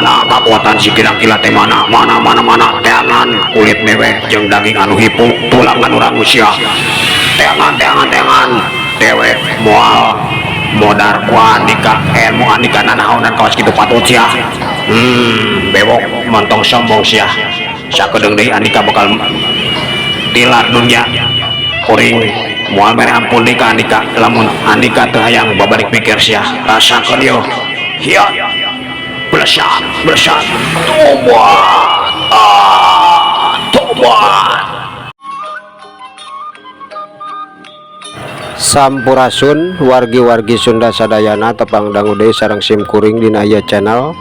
Mana kakuatan si Kidang Kilat teh, mana, mana, mana, mana? Teangan kulit dewek jeung daging anu hipu, tulang anu rangus sia. Teangan, teangan, teangan. Dewek moal modar ku andika, ilmu andika nanaonan kawas kitu patut sia. Bewok, montong sombong sia. Sakedeung deui andika bakal tilar dunya. Kuring moal mere ampun deui ka andika lamun andika teu hayang babalik pikir sia. Rasakeun yo. Hiya. Blesat, blesat. Tobat. Ah, tobat. Sampurasun wargi-wargi Sunda sadayana, tepang dangu deui sareng sim kuring dina ieu channel.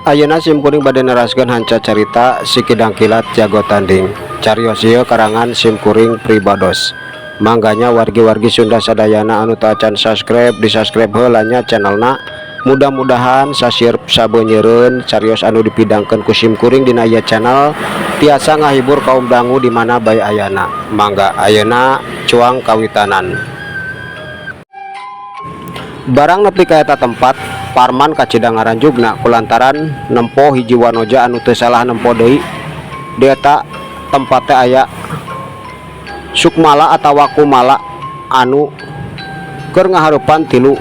Ayeuna sim kuring bade neraskeun hanca carita Si Kidang Kilat Jago Tanding. Carios ieu karangan sim kuring pribados. Mangganya wargi-wargi Sunda sadayana anu teu acan subscribe, di subscribe heula nya channelna. Mudah-mudahan sasir sabeunyereun carios anu dipidangkeun ku sim kuring dina ieu channel tiasa ngahibur kaum dangu di mana bae ayana. Mangga ayeuna cuang kawitanan. Barang nepi ka eta tempat, Parman kacida ngaranjugna kulantaran nempo hiji wanoja anu teu salah nempo deui. Di eta tempat teh aya Sukmala atawa Kumala anu keur ngahareupan tilu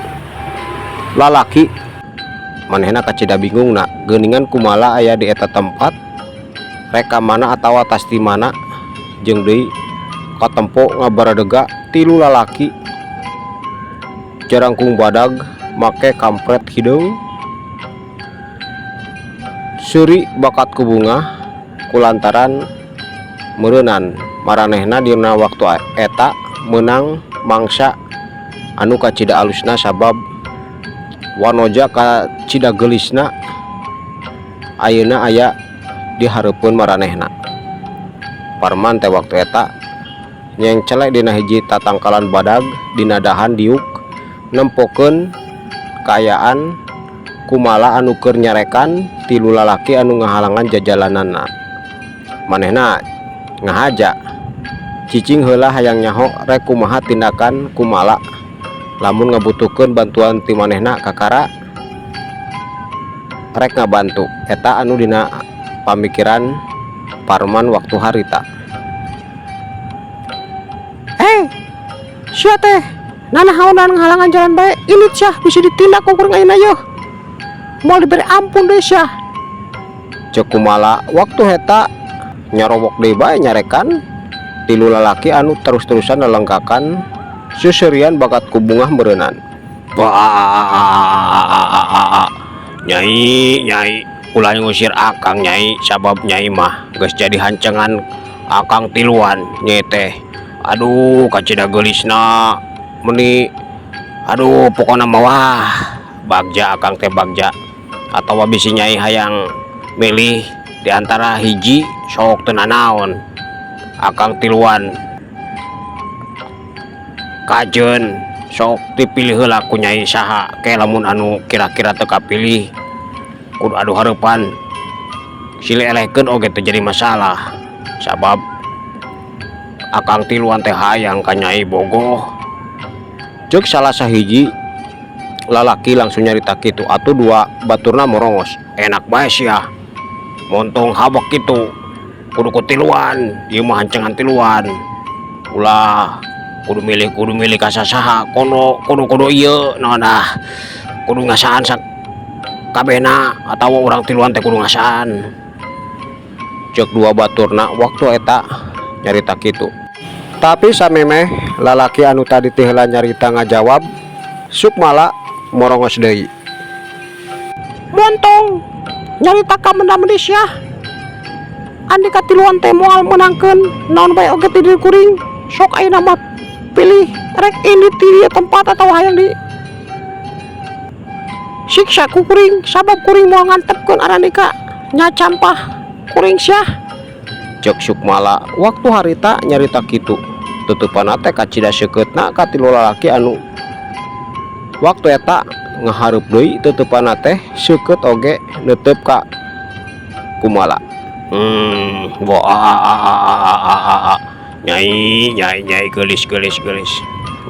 lalaki. Manehna kacida bingungna, geuningan Kumala aya di eta tempat, rek ka mana atawa tas di mana, jeung deui katempo ngabaradega tilu lalaki jarangkung badag make kampret hideung, seuri bakat ku bungah kulantaran meureunan maranehna dina waktu eta meunang mangsa anu kacida alusna sabab wanoja kacida geulisna ayeuna aya di hareupeun maranehna. Parman teh waktu eta nyengcele dina hiji tatangkalan badag dina dahan diuk, nempokeun kaayaan Kumala anu keur nyarekan tilu lalaki anu ngahalangan jajalananna. Manehna ngahaja cicing heula hayang nyaho rek kumaha tindakan Kumala lamun ngabutuhkeun bantuan ti manehna, kakara rek ngabantu. Eta anu dina pamikiran Parman waktu harita. Sia teh nanahaonan ngahalangan jalan bae? Indit sia, bisa ditindak ku kuring ayeuna yeuh, moal diberi ampun deui sia, ceuk Kumala waktu eta nyarowok deui bae nyarekan tilu lalaki anu terus-terusan lelengkakan suseurian bakat ku bungah meureunan. Wah, Nyai, Nyai, ulah ngusir akang, Nyai, sabab Nyai mah geus jadi hancengan akang tiluan, Nyai teh. Aduh, kacida geulisna meni, aduh, pokona mah wah, bagja akang teh, bagja. Atawa bisi Nyai hayang milih di antara hiji, sok, teu nanaon. Akang tiluan kajeun, sok dipilih heula ku Nyai saha ke. Lamun anu kira-kira teu kapilih, kudu adu hareupan, silih elehkeun oge teu jadi masalah, sabab akang tiluan teh hayang ka Nyai bogoh. Ceuk salah sahiji lalaki langsung nyarita kitu, atuh dua baturna morongos. Enak bae sia, montong habek kitu, kudu ku tiluan, ieu mah hancengan tiluan, ulah kudu milih, kudu milih ka sasaha, kono kudu kudu ieu naon ah, kudu ngasaan sak kabehna atawa urang tiluan teh kudu ngasaan. Ceuk dua baturna waktu eta nyarita kitu. Tapi samemeh lalaki anu tadi teh heula nyarita ngajawab, Sukmala morongos deui. Montong nyarita ka menda-mendi sia, andika tiluan teh moal meunangkeun naon bae oge ti diri kuring. Sok ayeuna mah pilih, rek indit ti dieu tempat atau hayang di siksa ku kuring, sabab kuring moal ngantepkeun arandika nyacampah kuring sia. Ceuk Sukmala waktu harita nyarita kitu, tutupanna teh kacida seukeutna ka tilu lalaki anu waktu eta ngahareup deui, tutupanna teh seukeut oge neuteub ka Kumala. Wah, Nyai, Nyai, Nyai, geulis, geulis, geulis,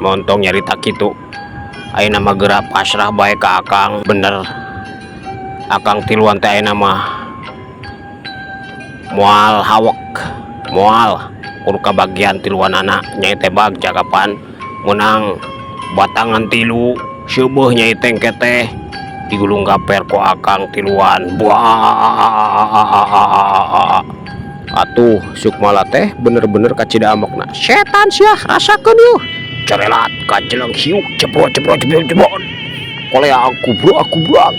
montong nyarita kitu. Ayeuna mah geura pasrah bae ka akang, bener. Akang tiluan teh ayeuna mah moal hawek, moal kudu kabagian tiluanana. Nyai teh bagja kapan menang batangan tilu seubeuh Nyai teh engke teh digulung gaper ku akang tiluan. Buah, atuh Sukmala teh bener-bener kacida amokna. "Setan sia, rasakeun yuh!" Cerelat kajeleng, hiuk, jebrot jebrot jebrot jebrot, koleang, kubrak kubrak.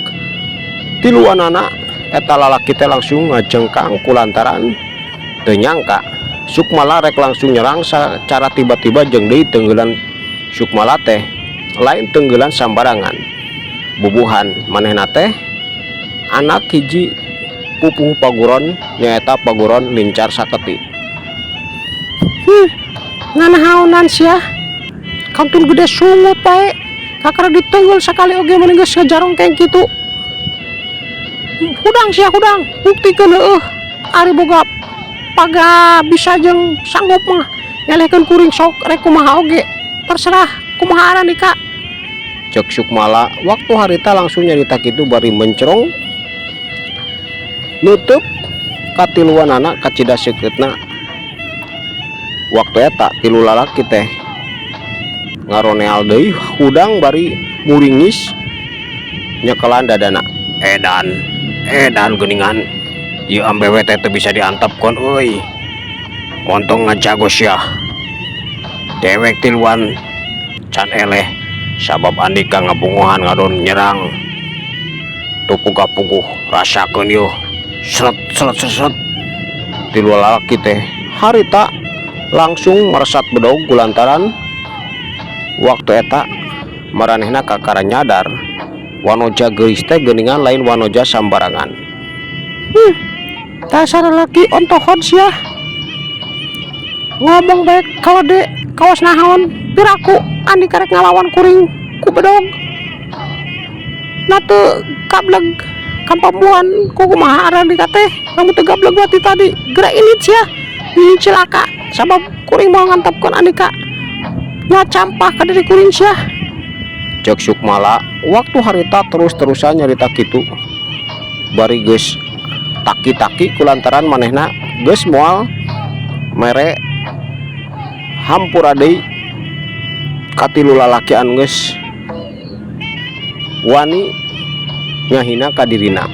Tiluanana eta lalaki teh langsung ngajengkang kulantaran teu nyangka Sukmala rek langsung nyerang secara tiba-tiba. Jeung deui tenggelan Sukmala teh lain tenggelan sambarangan, bubuhan manehna teh anak hiji pupuhu paguron, nyaeta Paguron Lincar Saketi. Nganahaonan sia? Kantun gede sungut bae, kakara ditenggel sakali oge mending geus ngajarongkeng kitu. Hudang sia, hudang, buktikeun heueuh. Ari boga paga bisa jeung sanggup mah ngelehkeun kuring, sok rek kumaha oge terserah, kumaha arandika. Cek Sukmala waktu harita langsung nyarita kitu bari mencerong nutup katiluanana kacida seukeutna. Waktu eta tilu lalaki teh ngaroneal deui hudang bari muringis nyekelan dadana. "Edan, edan, geuningan ieu ambewe teh teu bisa diantepkeun euy, montong ngajago sia. Dewek tiluan can eleh sabab andika ngabunguhan ngadon nyerang teu puguh-puguh. Rasakeun yeuh!" Seret seret seret, seret. Tilu lalaki teh harita langsung meresat bedog kulantaran waktu eta maranehna kakara nyadar wanoja geulis teh geuningan lain wanoja sambarangan. Dasar laki ontohod sia, ngomong baik kalau de kawas naon. Piraku andika rek ngalawan kuring ku bedog na teu gableg kampambuhan ku kumaha arandika teh? Lamun teu gableg wati tadi geura ini sia. Ini cilaka sabab kuring mau ngantepkeun andika nyacampah ka diri kuring sia. Cek Sukmala waktu harita terus-terusan nyarita kitu bari geus taki-taki kulantaran manehna geus moal mere hampura deui katilu lalaki anu geus wani ngahina ka dirina.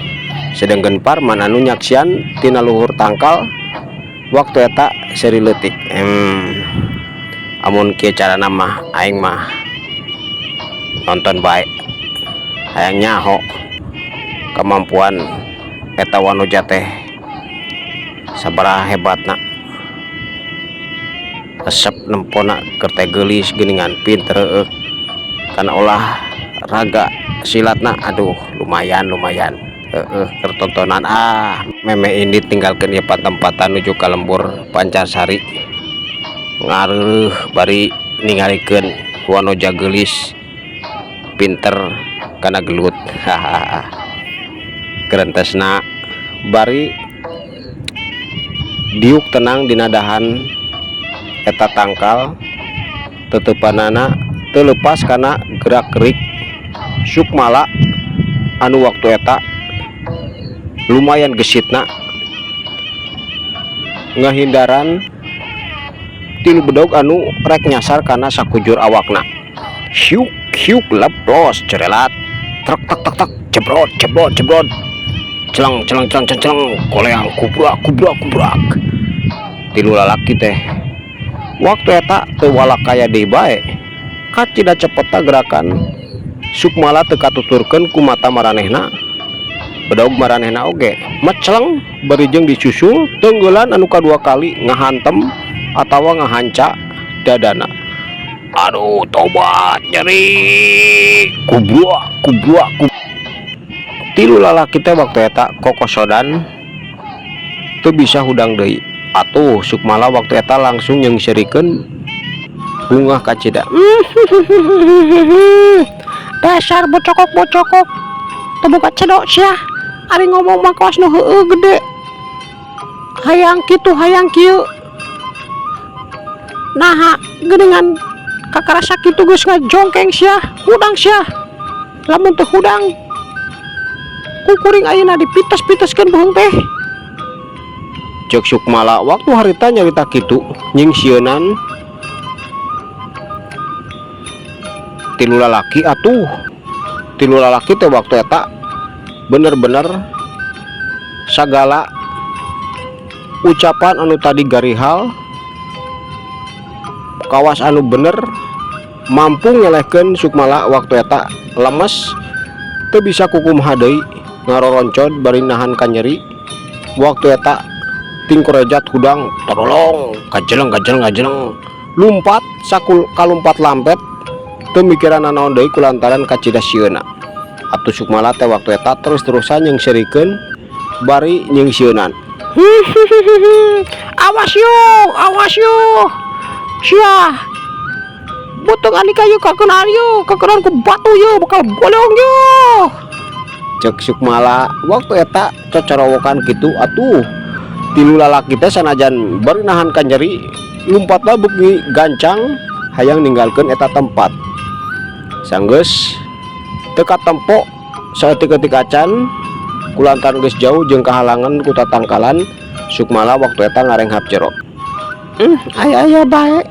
Sedangkan Parman anu nyaksian tina luhur tangkal waktu eta seri leutik, "Amun kieu carana mah aing mah nonton bae, hayang nyaho kemampuan eta wanoja teh sabaraha hebatna. Resep nempona keur teh geulis geuningan, pinter heueuh kana olah raga silatna. Aduh, lumayan, lumayan heueuh keur tontonan. Ah, meme ini tinggalkeun ieu patempatan nuju ka lembur Pancarsari, ngareureuh bari ningalikeun wanoja geulis pinter kana gelut." Hahaha, gerentesna bari diuk tenang dina dahan eta tangkal. Teteupanana teu leupas kana gerak gerik Sukmala anu waktu eta lumayan gesitna ngahindaran tilu bedog anu rek nyasar kana sakujur awakna. Hiuk hiuk, leplos, cerelat, trek tek tek tek, jebrot jebrot jebrot, celeng celeng celeng celeng celeng, koleang, kubrak kubrak kubrak. Tilu lalaki teh waktu eta teu walakaya deui bae kacida cepetna gerakan Sukmala. Teu katuturkeun ku mata maranehna, bedog maranehna oge meceleng bari jeung disusul tenggelan anu kadua kali ngahantem atawa ngahanca dadana. "Aduh, tobat, nyeri!" Kubrak kubrak kub. Tilu lalaki teh waktu eta kokosodan teu bisa hudang deui. Atuh Sukmala waktu eta langsung nyeungseurikeun bungah kacida. Dasar bocokok-bocokok, teu boga cedok sia. Ari ngomong mah kawas nu heueuh gede, hayang kitu hayang kieu. Naha geuningan kakara sakitu geus ngajongkeng sia? Hudang sia, lamun teu hudang Ku kuring ayeuna dipites-piteskeun beuheung teh. Cek Sukmala waktu harita nyarita kitu nyingsieunan tilu lalaki atuh. Tilu lalaki teh waktu eta bener-bener sagala ucapan anu tadi garihal kawas anu bener mampu ngelehkeun Sukmala waktu eta lemes teu bisa kukumaha deui ngaroroncod bari nahan kanyeri waktu eta tingkorejat hudang tolong kajeleng kajeleng kajeleng lumpat sakul kalumpat lampet teu mikiran nanaon deui kulantaran kacida sieuna. Atuh Sukmala teh waktu eta terus-terusan nyengserikeun bari nyingsieunan. Awas yo, awas yo. Sia. Beuteung andika yeuh kakeunaan yeuh, kakeunaan ku batu yeuh bakal bolong yeuh. Cek Sukmala waktu eta cocorowokan kitu atuh. Tilu lalaki teh sanajan bari nahan kanyeri lumpatna beuki gancang hayang ninggalkeun eta tempat. Sanggeus teu katempo saeutik-eutik acan kulantaran geus jauh jeung kahalangan ku tatangkalan Sukmala waktu eta ngarenghap jero. Aya-aya bae.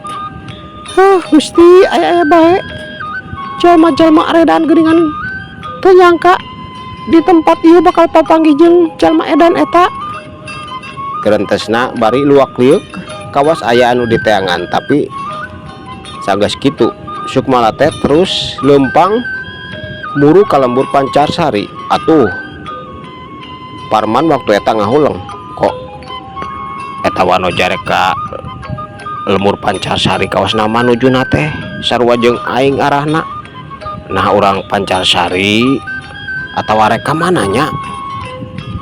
Huh, Gusti, aya-aya bae. Jalma-jalma aredan geuningan teu nyangka di tempat ieu bakal papanggih jeung jalma edan eta. Gerentesna bari luak liuk kawas aya anu diteangan, tapi sanggeus kitu Sukmala teh terus leumpang muru ka lembur Pancarsari. Atuh Parman waktu eta ngahuleng, kok eta wanoja rek ka lembur Pancarsari kawas manujuna teh sarua jeung aing arahna. Nah, urang Pancarsari atawa rek ka mana nya?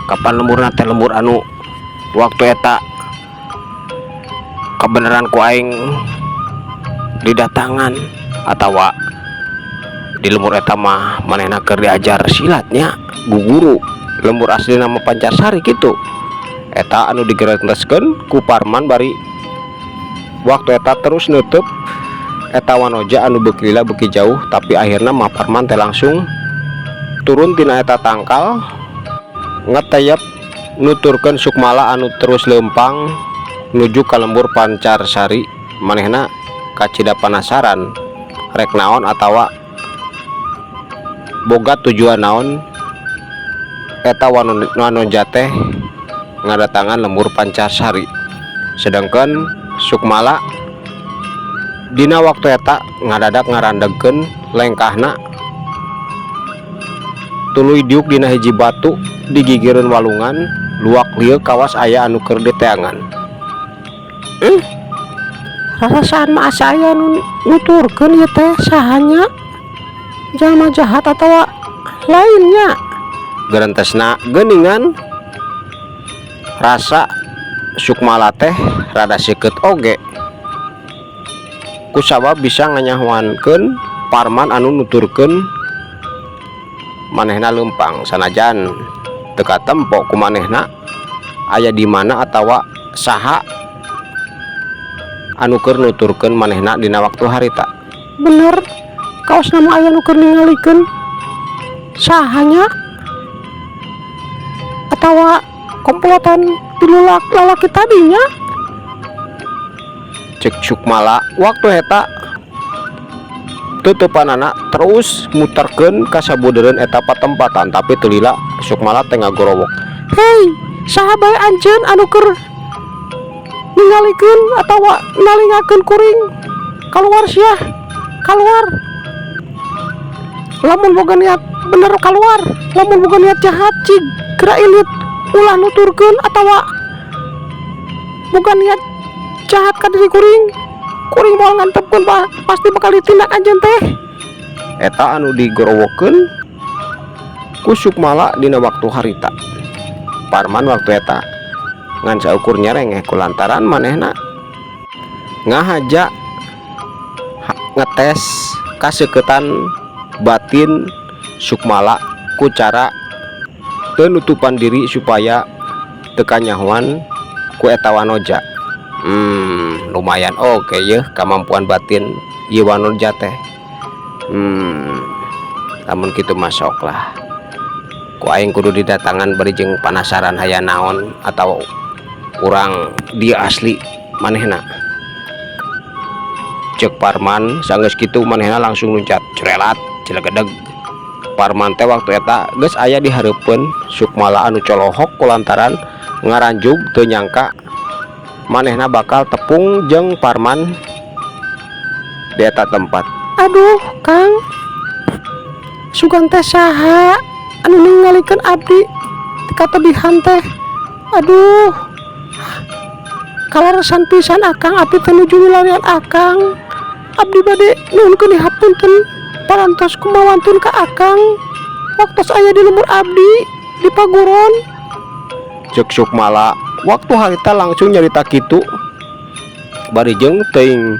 Kapan lemburna teh lembur anu waktu eta kebenaran ku aing didatangan atawa di lembur eta mah manehna keur diajar silatnya guguru lembur asli nama Pancarsari gitu. Eta anu digerenteskeun ku Parman bari waktu eta terus nutup eta wanoja anu beuki lila beuki jauh, tapi akhirna mah Parman teh langsung turun tina eta tangkal ngeteyep nuturkeun Sukmala anu terus leumpang nuju ka lembur Pancarsari. Manehna kacida panasaran rek naon atawa boga tujuan naon eta wanoja teh ngadatangan lembur Pancarsari. Sedangkan Sukmala dina waktu eta ngadadak ngarandegkeun lengkahna tuluy diuk dina hiji batu di gigireun walungan luak lieuk kawas aya anu keur diteangan. Rarasaan mah asa aya nu nuturkeun ieu teh, sahanya jalma jahat atawa lainnya? Gerentesna geuningan rasa Sukmala teh rada seukeut oge kusabab bisa nganyahoankeun Parman anu nuturkeun manehna leumpang sanajan teu katempo ku manehna aya di mana atawa saha anu keur nuturkeun manehna dina waktu harita. Bener, kaosna mah aya nu keur ningalikeun, sahanya atawa komplotan tilu lalaki tadinya? Cek Sukmala waktu eta tutupanana terus muterkeun ka sabudeureun eta patempatan, tapi teu lila Sukmala teh ngagorowok. Hei, saha bae anjeun anu keur ningalikeun atawa nalingakeun kuring? Kaluar sia, kaluar. Lamun boga niat bener kaluar, lamun boga niat jahat cig geura ilit, ulah nuturkeun atawa boga niat jahat ka diri kuring. Kuring moal ngantepkeun, pasti bakal ditindak anjeun teh. Eta anu digorowokeun ku Sukmala dina waktu harita. Parman waktu eta ngan saukur nyerengeh kulantaran manehna ngahaja ngetes kaseuketan batin Sukmala ku cara teu nutupan diri supaya teu kanyahoan ku eta wanoja. Lumayan oke yeuh kamampuan batin ieu wanoja teh. Lamun kitu mah sok lah. Ku aing kudu didatangan bari jeung panasaran hayang naon atau urang dia asli manehna. Cek Parman. Sanggeus kitu manehna langsung luncat, curelat cilegedeg. Parman teh waktu eta geus aya di hareupeun Sukmala anu colohok kulantaran ngaranjug, teu nyangka manehna bakal tepung jeung Parman di eta tempat. Aduh, Kang, sugan teh saha anu ningalikeun abdi katebihan teh? Aduh, kaleresan pisan, Akang, abdi teh nuju milarian Akang. Abdi bade nuhunkeun hapunten parantos kumaha wantun ka Akang waktos aya di lembur abdi di paguron. Cek Sukmala waktu harita langsung nyarita kitu bari jeung teuing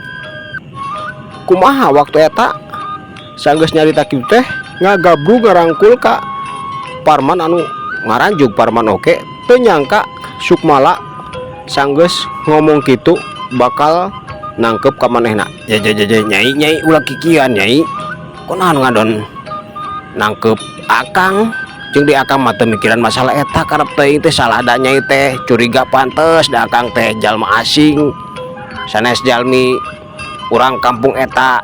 kumaha waktu eta sanggeus nyarita kitu teh ngagabrug ngarangkul ka Parman anu ngaranjug. Parman oge teu nyangka Sukmala sanggeus ngomong kitu bakal nangkep ka manehna. Ya ya ya ya, Nyai, Nyai, ulah kikieuan, Nyai. Kunaon ngadon nangkep Akang? Jeung di Akang mah teu mikiran masalah eta, karep teuing teh salah da Nyai teh curiga, pantes da Akang teh jalma asing, sanes jalmi urang kampung eta.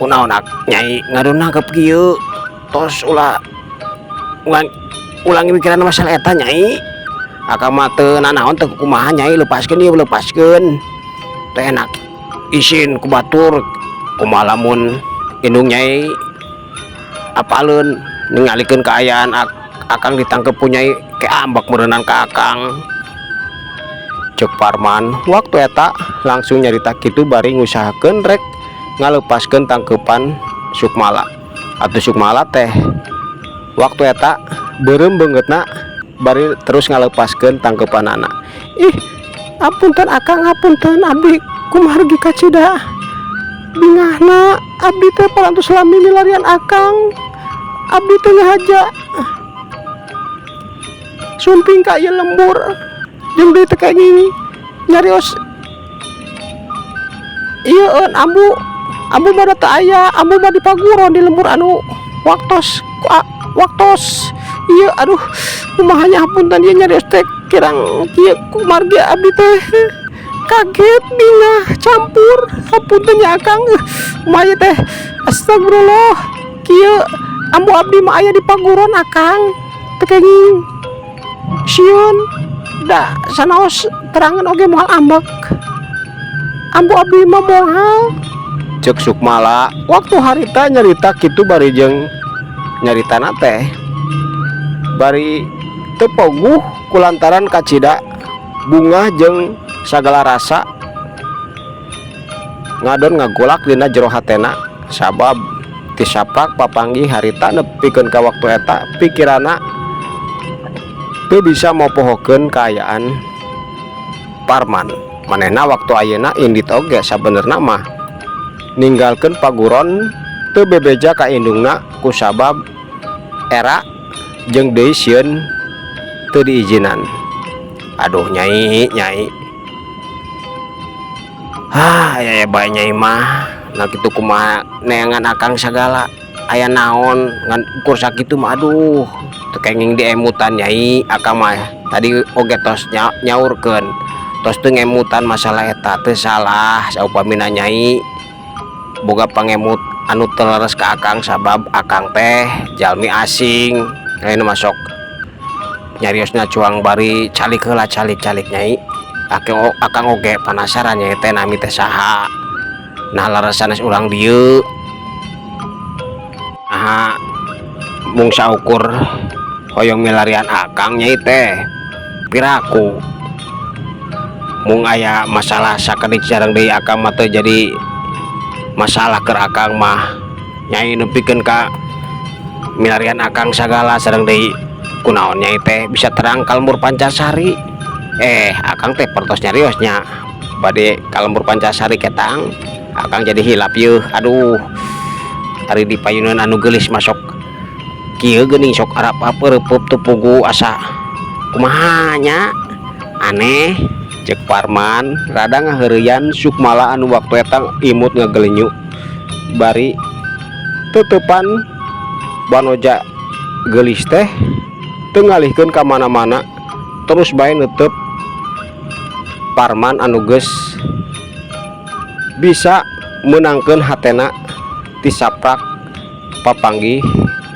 Kunaon Nyai ngadon nangkep kieu? Tos ulah ulang ulangi mikiran masalah eta, Nyai. Akang mah teu nanaon, teu kumaha. Nyai, lepaskeun ieu, lepaskeun. Teu enak isin ku batur. Kumaha lamun indung Nyai apaleun ningalikeun kaayaan Akang ditangkep ku Nyai, ke ambek meureunan ka Akang. Cek Parman waktu eta langsung nyarita kitu bari ngusahakeun rek ngalepaskeun tangkepan Sukmala. Atuh Sukmala teh waktu eta beureum beungeutna bari terus ngalepaskeun tangkepanana. Ih, apunten, Akang, apunten. Abdi kumargi kacida bingahna, abdi teh parantos lami milarian Akang. Abdi teh ngahaja sumping ka ieu lembur jeung deui teh kenging nyarios ieu ambu. Ambu mah da teu aya, ambu mah di paguron, di lembur anu waktos waktos ieu. Aduh, kumaha nya, hapunten ieu nyarios teh kirang kieu kumargi abdi teh kaget, bingah campur. Hapunten ya, Akang. Kumaha ieu teh? Astagfirullah. Kieu, ambu abdi mah aya di paguron, Akang. Teu kenging sieun da sanaos terangan oge moal ambek. Ambu abdi mah moal. Cek Sukmala waktu harita nyarita kitu bari jeung nyaritana teh bari teu poguh kulantaran kacida bungah jeung sagala rasa ngadon ngagolak dina jero hatena, sabab ti saprak papanggih harita nepikeun ka waktu eta pikiranna teu bisa mopohokeun kaayaan Parman. Manehna waktu ayeuna indit oge sabenerna mah ninggalkeun paguron teu bebeja ka indungna kusabab era jeung deui sieun teu diizinan. Aduh, Nyai, Nyai. Ah, aya aya bae Nyai mah. Nah, kitu kumaha neangan Akang sagala, aya naon ngan ukur sakitu mah? Aduh, teu kenging diemutan, Nyai. Akang mah tadi oge tos nyaurkeun, tos teu ngemutan masalah eta. Teu salah saupamina Nyai boga pangemut anu teu leres ka Akang, sabab Akang teh jalmi asing. Ayeuna mah sok nyariosna cuang bari calik heula, calik, calik, Nyai. Akang oge panasaran Nyai teh nami teh saha. Nah, leres sanes urang dieu. Aha, mung saukur hoyong milarian Akang, Nyai teh? Piraku mung aya masalah sakedik sareng deui Akang mah teu jadi masalah keur Akang mah. Nyai nepikeun ka milarian Akang sagala? Sareng deui kunaon Nyai teh bisa terang ka lembur Pancasari? Eh, Akang teh pertos nyariosnya bade ka lembur Pancasari ketang. Akang jadi hilap yeuh. Aduh, ari di payunan anu geulis masuk kieu geuning, sok arap apa teu pugu, asa kumaha nya, aneh. Cek Parman rada ngaheureuyan Sukmala anu waktu eta imut ngagelenyu bari tutupan banoja. Geulis teh teu ngalihkeun ka mana-mana, terus bae neuteup Parman anu geus bisa meunangkeun hatena ti saprak papanggih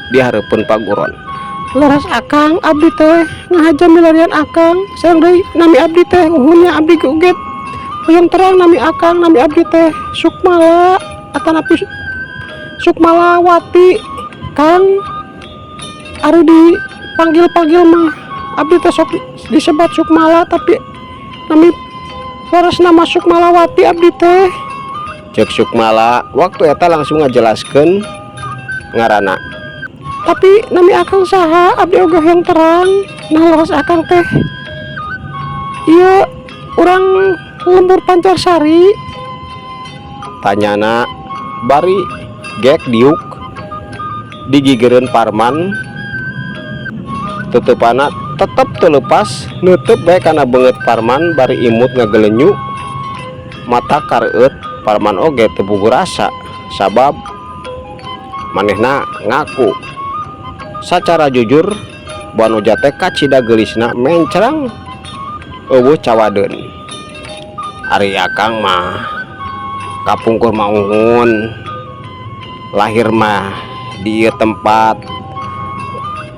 di hareupeun paguron. Leres Akang, abdi teh ngahaja milarian Akang. Sareng deui nami abdi teh, uhun nya, abdi ge hoyong terang nami Akang. Nami abdi teh Sukmala atanapi Sukmalawati, Kang. Ari dipanggil-panggil mah abdi teh sok disebat Sukmala, tapi nami leres nama Sukmalawati abdi teh, cek Sukmala. Waktu eta langsung ngajelaskeun ngaranna. Tapi nami Akang saha? Abdi oge hoyong terang. Nah, leres Akang teh ieu urang lembur Pancarsari? Tanyana bari gek diuk digigireun Parman. Tutupana tetep teu leupas, neuteub bae kana beungeut Parman bari imut ngagelenyu, mata kareueut. Parman oge teu puguh rasa sabab manehna ngaku sacara jujur Wanoja teh kacida geulisna, mencrang euweuh cawadeun. Ari Akang mah kapungkur mah uhun, lahir mah di ieu tempat,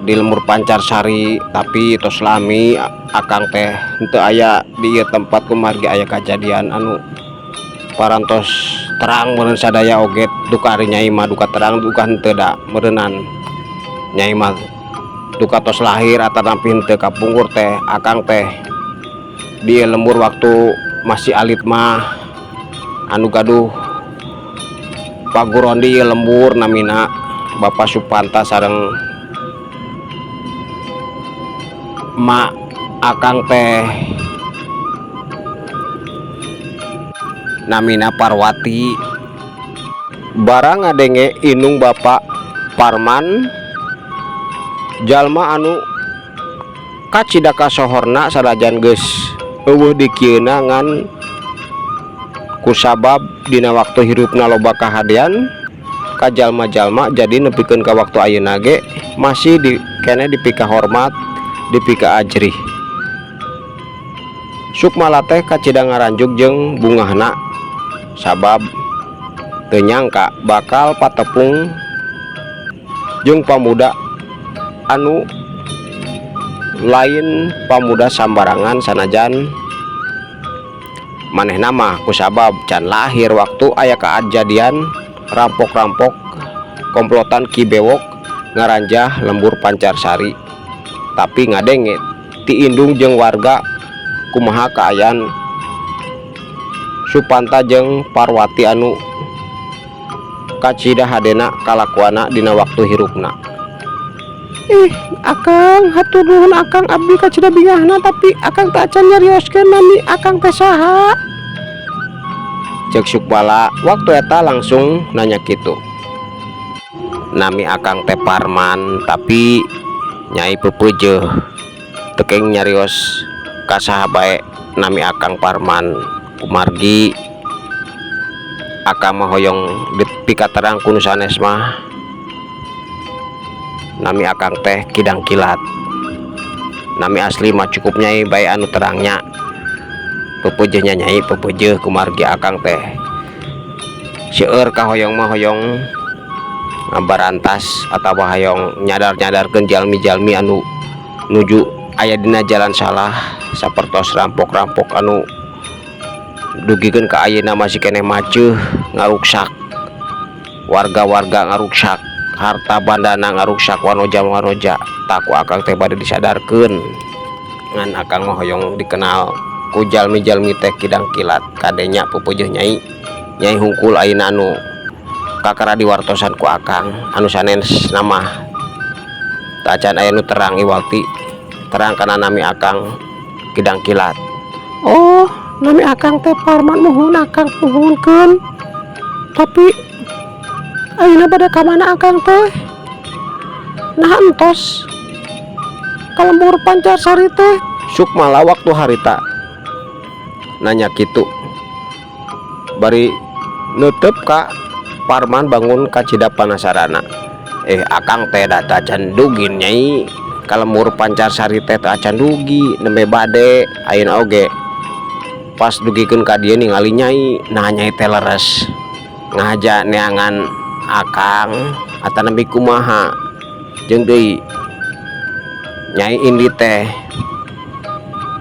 di lembur Pancarsari, tapi tos lami Akang teh henteu aya di ieu tempat kumargi aya kajadian anu parantos terang meureun sadaya oge. Duka ari Nyai mah duka terang duka henteu, da meureunan Nyai mah duka tos lahir atanapi henteu. Kapungkur teh Akang teh di lembur waktu masih alit mah anu gaduh paguron di lembur namina Bapak Supanta sareng mak Akang teh namina Parwati. Barang ngadenge indung Bapak Parman, jalma anu kacida kasohorna sanajan geus euweuh dikieuna, ngan kusabab dina waktu hirupna loba kahadean ka jalma-jalma, jadi nepikeun ka waktu ayeuna ge masih di keneh dipika hormat, dipika ajrih. Sukmala teh kacida ngaranjug jeung bungahna sabab teu nyangka bakal patepung jeung pamuda anu lain pamuda sambarangan, sanajan manehna mah kusabab can lahir waktu aya kajadian rampok-rampok komplotan Ki Bewok ngaranjah lembur Pancarsari, tapi ngadenge ti indung jeung warga kumaha kaayaan Supanta jeung Parwati anu kacida hadena kalakuana dina waktu hirupna. Ih Akang, hatur nuhun Akang, abdi kacida bingahna, tapi Akang teh acan nyarioskeun nami Akang teh saha, cek Sukmala. Waktu eta langsung nanya kitu. Nami Akang teh Parman, tapi Nyai pepeujeuh teu kenging nyarios ka saha bae nami Akang Parman, kumargi Akang mah hoyong dipikaterang ku nu sanes mah. Nami Akang teh Kidang Kilat. Nami asli mah cukup Nyai bae anu terangnya. Pepeujeuh nya Nyai, pepeujeuh, kumargi Akang teh seueur kahoyong mah, hoyong ngabarantas atawa hoyong nyadar-nyadarkeun jalmi-jalmi anu nuju aya dina jalan salah, sapertos rampok-rampok anu dugikeun ka ayeuna masih keneh maceuh ngaruksak warga-warga, ngaruksak harta bandana, ngaruksak wanoja-wanoja. Tah, ku Akang teh bade disadarkeun. Ngan Akang mah hoyong dikenal ku jalmi-jalmi teh Kidang Kilat. Kade nya, pepeujeuh Nyai, Nyai hungkul ayeuna anu kakara diwartosan ku Akang. Anu sanes mah tacan aya nu terang, iwal ti terang kana nami Akang Kidang Kilat. Oh, nami Akang teh Parman. Muhun Akang, nuhunkeun. Tapi ayeuna bade ka mana Akang teh? Nah, entos ka lembur Pancarsari teh? Sukmala waktu harita nanya kitu bari neuteub ka Parman bangun kacida panasarana. Eh, akang teh da tacan dugi, Nyai, ka lembur Pancarsari teh, teu acan dugi, nembe bade ayeuna oge. Pas dugikeun ka dieu ningali Nyai. Nah, Nyai teh leres ngahaja neangan akang atanapi kumaha? Jeung deui Nyai indi teh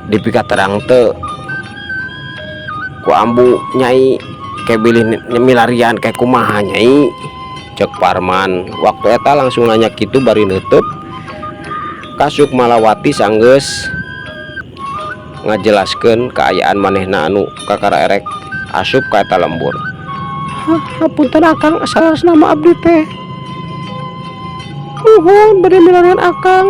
dipikaterang teu ku ambu Nyai? Ke bilih milarian kayak kumaha, Nyai? Cek Parman waktu eta langsung nanya gitu bari nutup ka Sukmalawati sanggeus ngajelaskeun keayaan manehna anu kakara erek asup ka eta lembur. Hah, hapunten akang, saleresna mah abdi teh muhun bade milarian akang.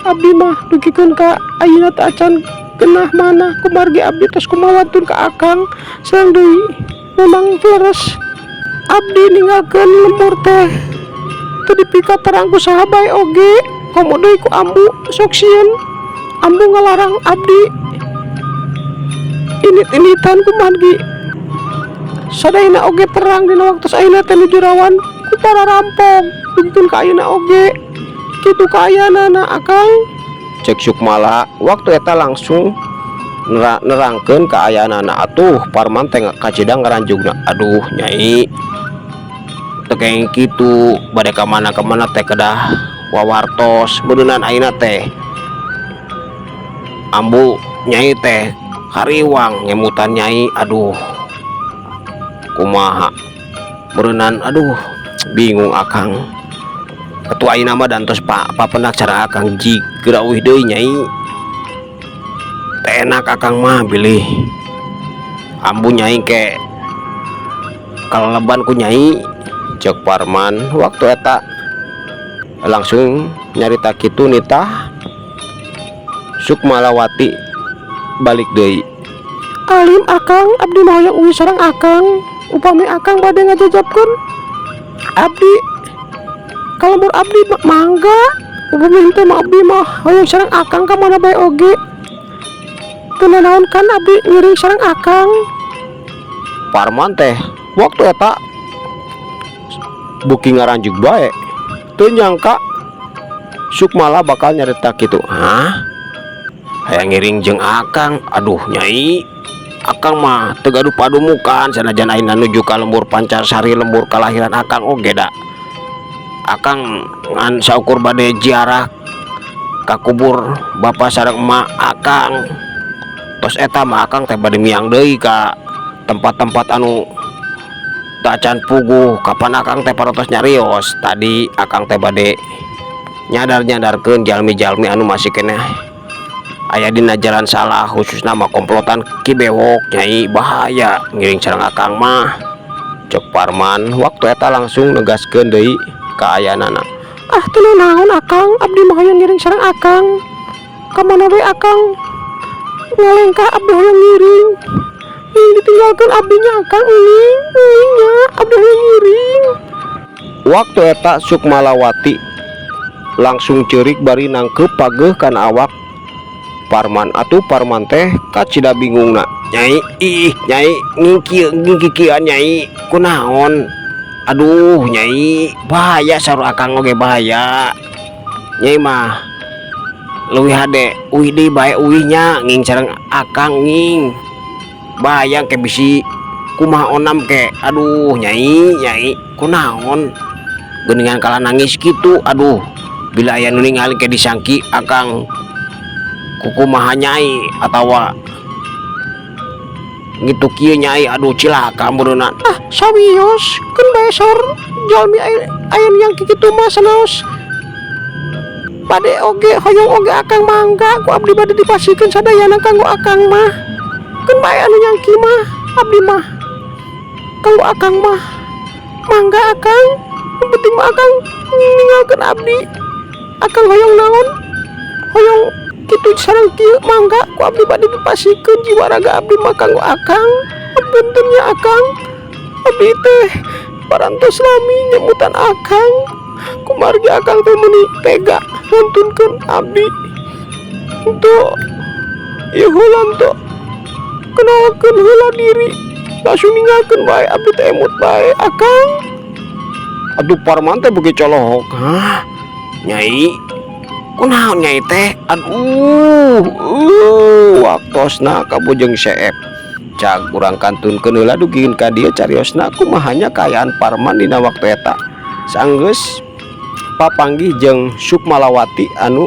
Abdi mah dugikeun ka ayeuna teh acan genah manah, kumargi abdi tos kumawantun ka akang. Sareng deui memang leres abdi ninggalkeun lembur teh teu dipikaterang ku saha bae oge, komo deui ku ambu. Sok sieun ambu ngalarang abdi indit-inditan, kumargi sadayana oge terang dina waktu ayeuna teh nuju rawan ku para rampok. Dugikeun ka ayeuna oge kitu kaayaanana, akang. Cek Sukmala waktu eta langsung nerangkeun kaayaanana. Atuh Parman teh kacida ngaranjugna, "Aduh, Nyai, teu kenging kitu. Bade ka mana-kamana teh kedah wawartos. Beuneunan ayeuna teh ambu Nyai teh hariwang ngemutan Nyai. Aduh, kumaha beureunan? Aduh, bingung akang. Atuh ayeuna mah dantos papendak cara akang jig geura uih deui, Nyai. Teu enak akang mah bilih ambu Nyai ke kaleleban ku Nyai." Cek Parman waktu eta langsung nyarita kitu. Nitah Sukmalawati balik deui. Alim akang, abdi mah hoyong uih sareng akang. Upami akang bade ngajajabkeun abdi ka lembur abdi, mangga. Upami henteu mah abdi mah hoyong sareng akang ka mana bae oge. Teu nanaon kan abdi ngiring sareng akang? Parman teh waktu eta buki ngaranjug bae, teu nyangka Sukmala bakal nyarita kitu. "Hah, hayang ngiring jeung akang? Aduh, Nyai, akang mah teu gaduh padumukan. Sanajan ayeuna nuju ka lembur Pancarsari, lembur kalahiran akang oge, da akang ngan saukur bade ziarah ka kubur bapak sareng emak akang. Tos eta mah akang teh bade miang deui ka tempat-tempat anu tacan puguh. Kapan akang teh parantos nyarios tadi, akang teh bade nyadar-nyadarkeun jalmi-jalmi anu masih keneh aya dina jalan salah, khususna mah komplotan Ki Bewok, Nyai. Bahaya ngiring sareng akang mah." Cek Parman waktu eta langsung negaskeun deui kaayaanana. Ah, teu naon akang, abdi mah hoyong ngiring sareng akang. Ka mana we akang ngalengkah abdi hoyong ngiring. Ini ditinggalkeun abdi nya, akang. Ini nya abdi hoyong ngiring. Waktu eta Sukmalawati langsung ceurik bari nangkep pageuh kana awak Parman. Atuh Parman teh kacida bingungna. "Nyai, ih, Nyai, ngingkieu ngingkikieuan, Nyai, kunaon? Aduh, Nyai, bahaya saur akang oge bahaya. Nyai mah leuwih hade uih deui bae uih nya, nging sareng akang nging. Bahaya ke bisi kumaha onam ke. Aduh, Nyai, Nyai, kunaon geuningan kalah nangis kitu? Aduh, bila aya nu ningali ke disangki akang kukumaha, Nyai, atawa gitu kieu, Nyai. Aduh, cilaka meureunna." Ah, sawios, keun bae saur jalmi aya yang kitu mah. Sanaos bade oge, hoyong oge akang, mangga ku abdi bade dipasihkeun sadayana kanggo akang mah. Keun bae anu nyangki mah, abdi mah kanggo akang mah mangga akang. Nu penting mah akang ninggalkeun abdi. Akang hoyong naon, hoyong kitu sareng kieu, mangga ku abdi bade dipasihkeun jiwa raga abdi mah kanggo akang. Punten nya akang, abdi teh parantos lami nyemutan akang, kumargi akang teh meuni tega nuntunkeun abdi untuk ieu heula, untuk kenalkeun heula diri, langsung ninggalkeun bae. Abdi teh emut bae akang. Aduh, Parman teh beuki colohok. "Hah, Nyai, kunaon Nyai teh?" Aduh, waktosna ka Bujeng Seep. Cag, urang kantunkeun heula dugikeun ka dieu cariosna kumaha nya kaayaan Parman dina waktu eta sanggeus papanggih jeung Sukmalawati anu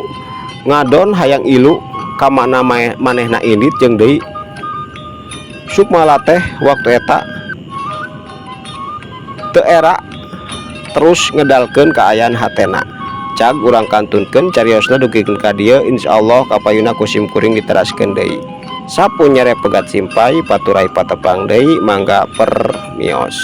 ngadon hayang ilu ka mana manehna indit. Jeung deui Sukmala teh waktu eta teu era terus ngedalkeun kaayaan hatena. Cag, urang kantunkeun cariosna dugikeun ka dieu. Insyaallah kapayuna ku sim kuring diteraskeun deui. Sapu nyere pegat simpay paturai patepang deui. Mangga, permios.